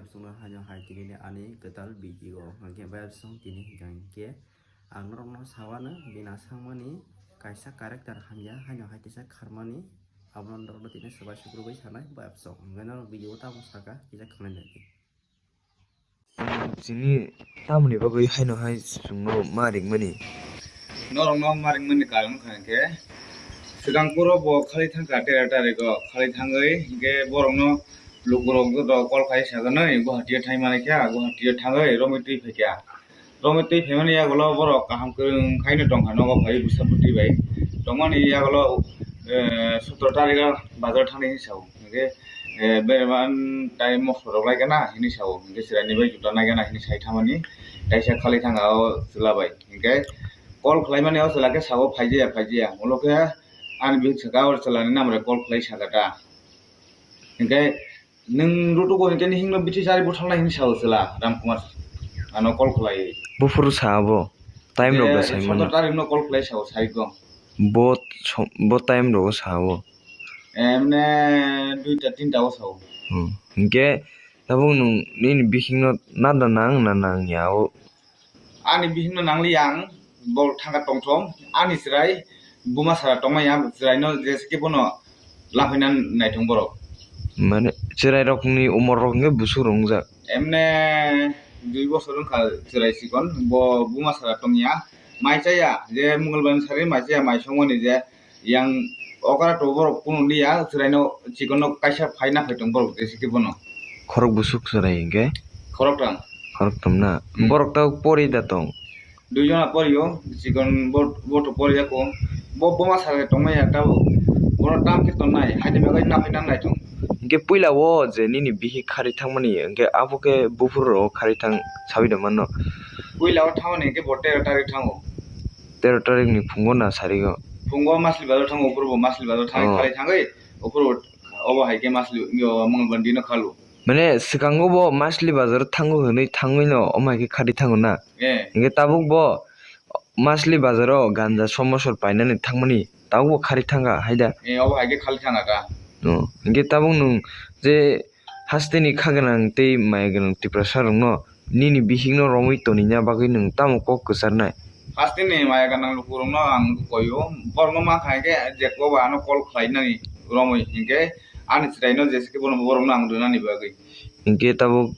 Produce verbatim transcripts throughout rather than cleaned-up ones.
Chwngno haino hai tini ani kwtal video hwnkhe bayapsong tini hwnkhe ang norokno sawano bini aswkmani kaisa character hamya haino hai teisa kharmani abono norokno tini swbai sukrubwi sanai bayapsong hwnkhe norok video o tamo saka kisa khwnai naidi. Chini tamoni bagwi haino hai chwngno ma ringmani? Norokno ma ringmani karon wngkha hwnkhe, swkang puro bo khali thangkha tera tarigo, khali thangwi hwnkhe borokno lukurok joto call khai sajaknai, Guwahati o thangmani kha, Guwahati o thangwi romwi twi phaikha. Romwi twi phaimani yagulo borok kaham kwrwng khaino tongkha nogo phai bwsa bwtwi bai. Tongmani yagulo, eh, sotro tarigo bazar thangwi hinwi sao. Hwnkhe, eh, berman tai mosok rok lai gana hinwi sao. Hwnkhe chwraini bai juta nai gana hinwi sai thamani. Kaisa khali thanga o chwla bai. Hwnkhe call khlaimani o chwla khe sao phaijaya, phaijaya. Ulo khe ani bihik saka o chwlani number call khlai saka ta. Hwnkhe nwng rutugo hwnkhe nini himno bithi chari bwthalnai hinwi sao chwla Ramkumar ano call khlaiwi. Buphuru sa abo, time rok da saimano. Sotro tarikno call khlai sao, saigo. Bo som-, bo time rogo sa abo. Emne duita tinta o sao. Hmm. Hwnkhe tabuk nwng nini bihikno nada nang na nang ya o? Ani bihikno nangliya ang, bo thangkha tongthong. Ani chwrai buma sara tongmaya, chwraino jesa khe bono laphaina naithong borok. Mane chwrairokni umorrok hwnkhe busuk rwngjak? Emne dui bosor wngkha chwrai chikon, bo buma sara tongya. Mai chaya, je Mongolbarni sari mai chaya, mai songmani je yang okra to borok kunu liya, chwraino chikonno kaisa phai naphai tong borok jesa khe bono. Khorok busuk chwrai hwnkhe? Khoroktham. Khoroktham na? Hmm. Borok tabuk pori da tong? Duijona porio, chikon bo, bo to pori jako. Bo buma sara tongmaya tabuk. Bono tam khe tongnai, haini bagwi naphai nang naithong. Hwnkhe puila o je nini bihik khari thangmani, hwnkhe abo khe buphuru rok khari thang sawi da mano? Puila o thangmani hwnkhe bo tero tarik thango. Tero tarik ni phungo na sarigo? Phungo Masli bazar thango, uphuru bo Masli bazar thangwi Oh. khari thangwi, uphuru obo hai khe Masli, yo, Mongolbarni dino khalu. Mane swkango bo Masli bazar thango hwnwi thangwi no omo hai khe khari thango na? Eh. Hwnkhe tabuk bo Masli bazaro ganja somosor painani thangmani tabuk bo khari thangkha hai da? Eh, obo hai khe khali thangkha ta. Oh, hwnkhe tabuk nwng je hasteni kha gwnang tei maya gwnang Tiprasa rokno nini bihikno romwi tonina bagwi nwng tamo kok kwcharnai? Hasteni maya gwnang lukurokno ang koio, borokno mankha hwnkhe je kobo ano call khlainani romwi hwnkhe ani chwraino jesa khe bono borokno ang rwnani bagwi. Hwnkhe tabuk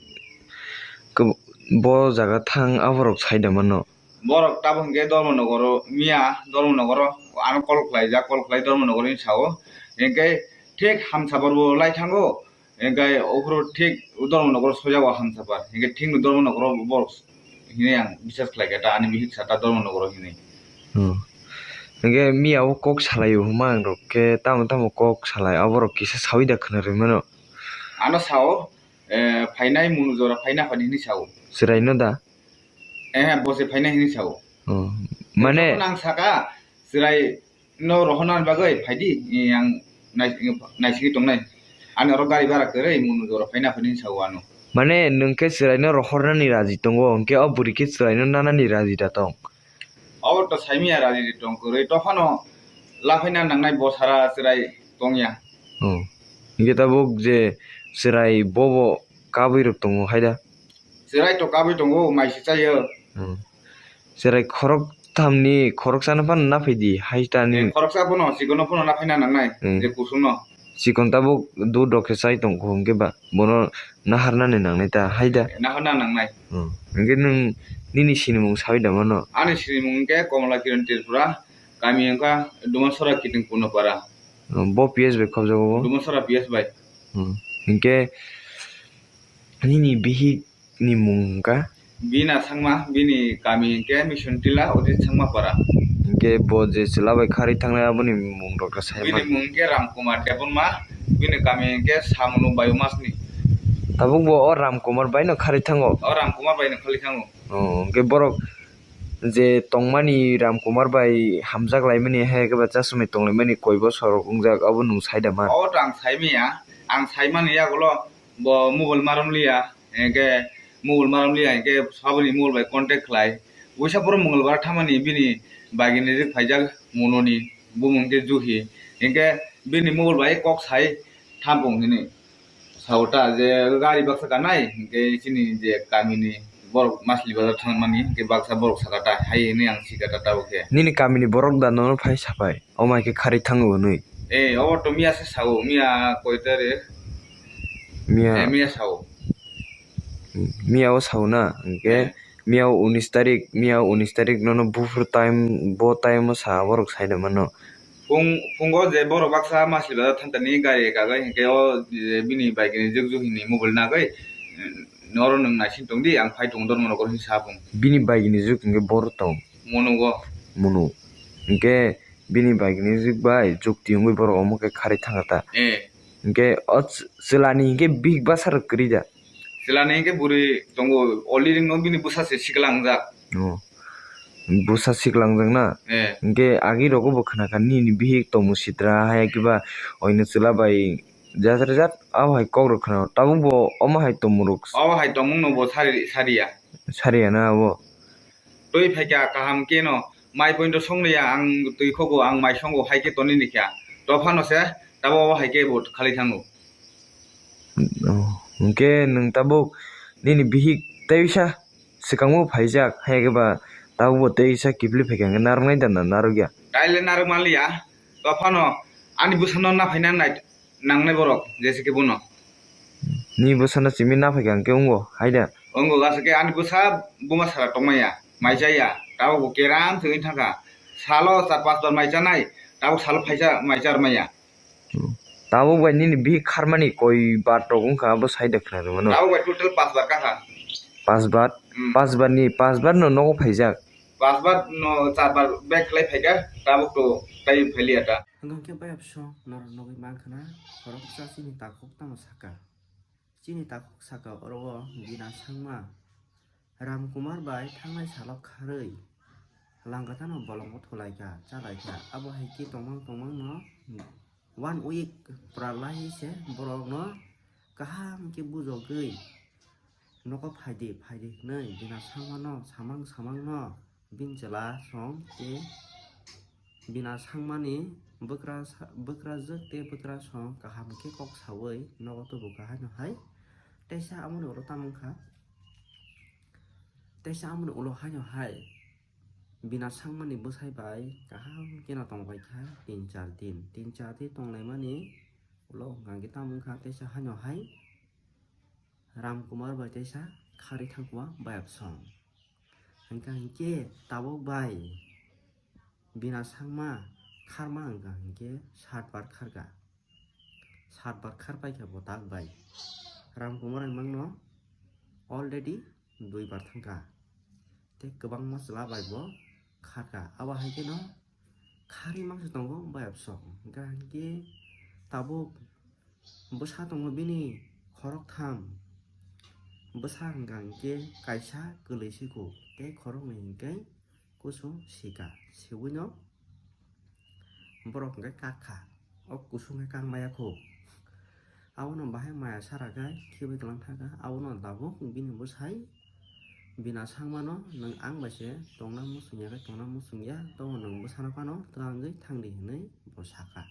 kw-, bo jaga thang aborok sai da mano? Borok tabuk hwnkhe Dharmanagaro miya, Dharmanagaro ano call khlaijak, call khlai Dharmanagaro hinwi sao. Hwnkhe thik Hamsapar bo lai thango, hwnkhe uphuru thik Dharmanagaro sojago Hamsapar. Hwnkhe thikno Dharmanagaro borok hinwi ang biswas khlaikha ta, ani bihik sata Dharmanagaro hinwi. Hmm. Hwnkhe miya o kok salaio hwnma ang rok khe tamo tamo kok salai, aborok kisa sawi da khna rwmano? Ano sao, eh, phainai munu jora phaina phani hinwi sao. Chwraino da? Eh, bo se phainai hinwi sao. Oh, mane nang saka, chwraino rohorna bagwi phaidi, eh, ang nai-, naisingwi tongnai. Ani oro gari bhara kwrwi, munu jora phaina phani hinwi sao ano. Mane nwng khe chwraino rohornani raji tongo, hwnkhe o bwrwi khe chwraino nanani raji da tong? Obo to saimanya raji tong kwrwi, to phano laphaina nangnai bo sara chwrai tongya. Oh. Hwnkhe tabuk je chwrai bobo kabwi rok tongo hai da? Chwrai to kabwi tongo, mai se chayo. Hmm. Chwrai khorok thamni khoroksa no phano naphai di, hai ta ni. Eh, khoroksa phano, chikon no phano naphaina nangnai, Hmm. je kusung no. Chikon tabuk dud rok khe chai tong kho, hwnkhe ba bono naharnani nangnai ta, hai da? Eh, naharna nangnai. Hmm. Hwnkhe nwng nini sinimung sawi da mano? Ani sinimung hwnkhe Komla Kiran Tripura, kami wngkha Dumasora Kiting Punapara. Hmm, bo P S bai khobjago bo? Dumasora P S bai. Hmm. Hwnkhe nini bihik ni mung hwnkha? Bina Sangma, bini kami hwnkhe Mission Tila, Ojit Sangma para. Hwnkhe bo je chwla bai kharwi thangnai aboni mung rok khe sai Bini man. Mung hwnkhe Ram Kumar Debbarma, bini kami hwnkhe Samunu Bayu Masni. Tabuk bo o Ram Kumar bai no kharwi thango? O Ram Kumar bai no kharwi thango. Oh, hwnkhe borok je tongmani Ram Kumar bai hamjak laimani hai khe ba chasumai tong laimani koi bosor rok wngjak abo nwng sai da man? O to ang sai manya, ang sai mani yagulo bo mobile marom liya. Hingke mobile marom liya hingke saboni mobile bai contact khlai. Waisa borok Mongolbar thamani bini bagini rik phaijak Mononi bumung hingke Juhi. Hingke bini mobile bai kok sai thampung hini. Sao ta je gari baksa kanai, hinkhe chini je kamini borok Masli bazar thangmani, hinkhe baksa borok saka ta, hai hwnwi ang sikha ta tabuk khe. Nini kamini borok da nono phai saphai, omo hai khe kharwi thango hwnwi? Eh, obo to miya se sao, miya koi tarik? Miya. Eh, miya sao. Miya o sao na, hinkhe Eh. Miya o unis tarik, miya o unis tarik nono buphuru time, bo time o sa borok sai da mano. Phung, phungo je borok baksa Masli bazar thantani gari kagwi hinkhe o je bini bike ni jukju hini mobile nagwi, eh, oro nwng naising tongdi, ang phai tongo dormo nokol hinwi sa phung. Bini bike ni juk hinkhe boro tong. Monugo. Munu. Hinkhe bini bike ni juk bai juk tiyungwi borok omo khe kharwi thangkha ta. Eh. Hinkhe o ch-, chwlani hinkhe bihik bwsa rok kwrwi da. Chwlani hinkhe bwrwi tongo, already no bini bwsa se siklangjak. Oh. Bwsa siklangjak na? Eh. Hinkhe agi rogo bo khna kha nini bihik tongmung sitra haya kiba oino chwla bai jat rwjak abo hai kok rok khna. Tabuk bo omo hai tongmung rok. Omo hai tongmung no bo sari, sariya. Sariya na abo? Twi phaikha kaham khe no, mai point song liya, ang twi khogo, ang mai songo, hai khe tonwi ni kha. To phano se, tabuk obo hai khe bo khalwi thango. Oh, hinkhe nwng tabuk nini bihik teisa swkango phaijak, hai khe ba tabuk bo teisa kiphilwi phaikha, hinkhe narwknai da na narwkya? Taile narwk manliya, to phano ani bwsano na phaina nai, nangnai borok, jese khe bono. Ni bwsano simi na phaikha hinkhe wngo, hai da? Wngo, aswk khe ani bwsa buma sara tongmaya, mai chaya, tabuk bo keram se wngwi thangkha. Salo char pas bar mai chanai, tabuk salo phaisa mai char maya. Hmm. Tabuk bai nini bihik kharmani koi bar tok wngkha, abo sai da khna rwmano. Tabuk bai total pas bar kakha. Pas bar? Hmm. Pas bar ni, pas bar no nogo phaijak? Pas bar no char bar bag khlai phaikha, tabuk to tai phailiya ta. Hwnkhe bayapsong norok nugwi mankha na, khoroksa chini takhuk tamo saka. Chini takhuk saka oro o Bina Sangma Ram Kumar bai thangnai salo kharwi langkatano bolongo thulaikha, chalaikha. Abo hai khe tongmang tongmangno one week pura lai se borokno kaham khe bujogwi nogo phaidi, phaidi hwnwi Bina Sangmano samang samangno bini chwla song tei Bina Sangmani bwkra sa-, bwkrajwk tei bwkra song kaham khe kok saui nogo tubu kha haino hai. Teisa amoni ulo tamo wngkha, teisa amoni ulo haino hai Bina Sangmani bwsai bai kaham kheno tongbai kha tin char din, tin char din tonglaimani ulo hwnkha khe tamo wngkha teisa haino hai Ram Kumar bai teisa kharwi thangkuma bayapsong. Hwnkha hinkhe tabuk bai Bina Sangma kharma hwnkha hinkhe sat bar kharkha. Sat bar kharpaikha bo tak bai. Ram Kumar hai mangno already dui bar thangkha. Tei kwbangma chwla bai bo kharkha. Abo hai kheno kharwi mangsa tongo bayapsong. Hwnkha hinkhe tabuk bwsa tongo bini khoroktham. Bwsa hwnkha hinkhe kaisa kwlwi siko tei khoroknwi hinkhe kusu sika. Siwino borok hwnkhe kakha. O kusung khe kang maya kho. Abono bahai maya sara khe khibi tlang thaka. Abono tabuk bini bwsai Bina Sangmano, "Nwng ang bai se tongna muchung ya khe tongna muchung ya, tobo nwng bwsano phano twlangwi thangdi," hwnwi bo sakha.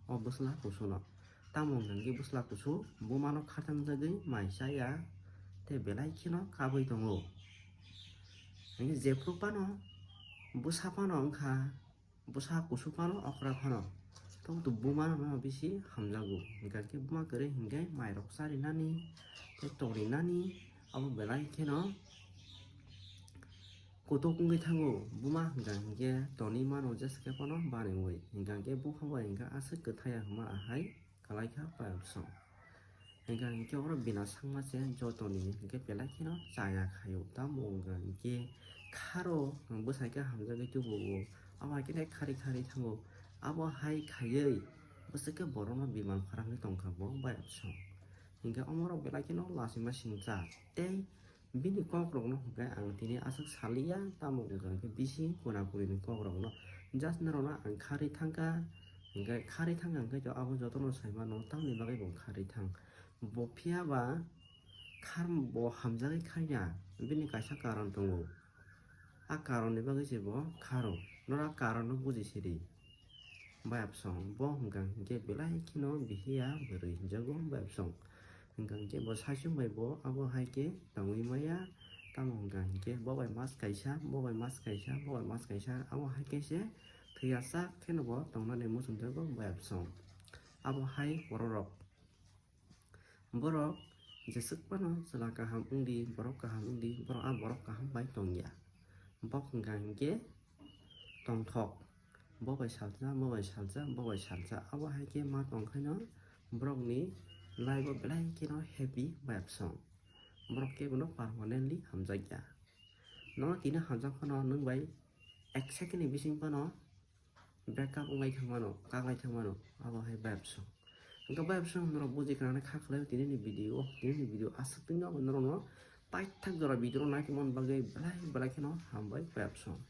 O bwsla kusuno. Tamo hwnkha khe bwsla kusu bumano khartang jagwi mai chaya tei belai kheno kabui tongo. Hinkhe jephru phano bwsa phano wngkha, bwsa kusu phano okra phano. Tongtwk bumano no bisi hamjago. Hinkhe buma kwrwi hinkhe mairok charinani tei tongrinani abo belai kheno kutuk wngwi thango. Buma hwnkha hinkhe tonwi mano jesa khe phano baniwi. Hinkhe bupha bai hinkhe aswk kwthaiya hwnma ahai. Kalaikha payok song. Hingkha hinkhe oro Bina Sangma se jotoni hinkhe belai kheno chaya khaio. Tamo wngkha hinkhe kharo bwsai khe hamjagwi tubuo. Abo hai khe khari khari thango. Abo hai khaiwi bwswk khe borokno bimal pharangwi tongkha bo bayapsong. Hinkhe omorok belai kheno lachima singcha tei Bini kokrokno hwnkhe ang tini aswk saliya, tamo wngkha hwnkhe bisi kuna kunini kokrokno. Just norokno ang kharwi thangkha, hwnkhe kharwi thangkha hwnkhe to abo jotono saimano tamni bagwi bo kharwi thang. Bo phiyaba khar bo hamjagwi khaiya, bini kaisa karon tongo. A karonni bagwi se bo kharo, norok a karonno buji sidi. Bayapsong, bo hwnkha hinkhe belai kheno bihiya bwrwi hinjago bayapsong. Hwnkha hwnkhe bo saichung bai bo abo hai khe tongwi maya. Tamo hwnkha hwnkhe bo bai mas kaisa, bo bai mas kaisa, bo bai mas kaisa, abo hai khe se thwiyasak kheno bo tongnani muchungjago bayapsong. Abo hai bororok, borok jeswk phano chwla kaham wngdi, borok kaham wngdi, borok a borok kaham bai tongya. Bok hwnkha hwnkhe tongthok, bo bai salsa, bo bai salsa, bo bai salsa, abo hai khe ma tongkhaino borokni life o belai kheno happy bayapsong. Borok kebono permanently hamjakya. Nono tini hamjak phano nwng bai ek second ni bising phano break up wnglai thangmano, kaklai thangmano, abo hai bayapsong. Hwnkhe bayapsong norok buji kwnangnai kha khlai tini ni video, tini ni video aswk twi no norokno paithak jora video no naitongmani bagwi belai belai kheno hambai bayapsong.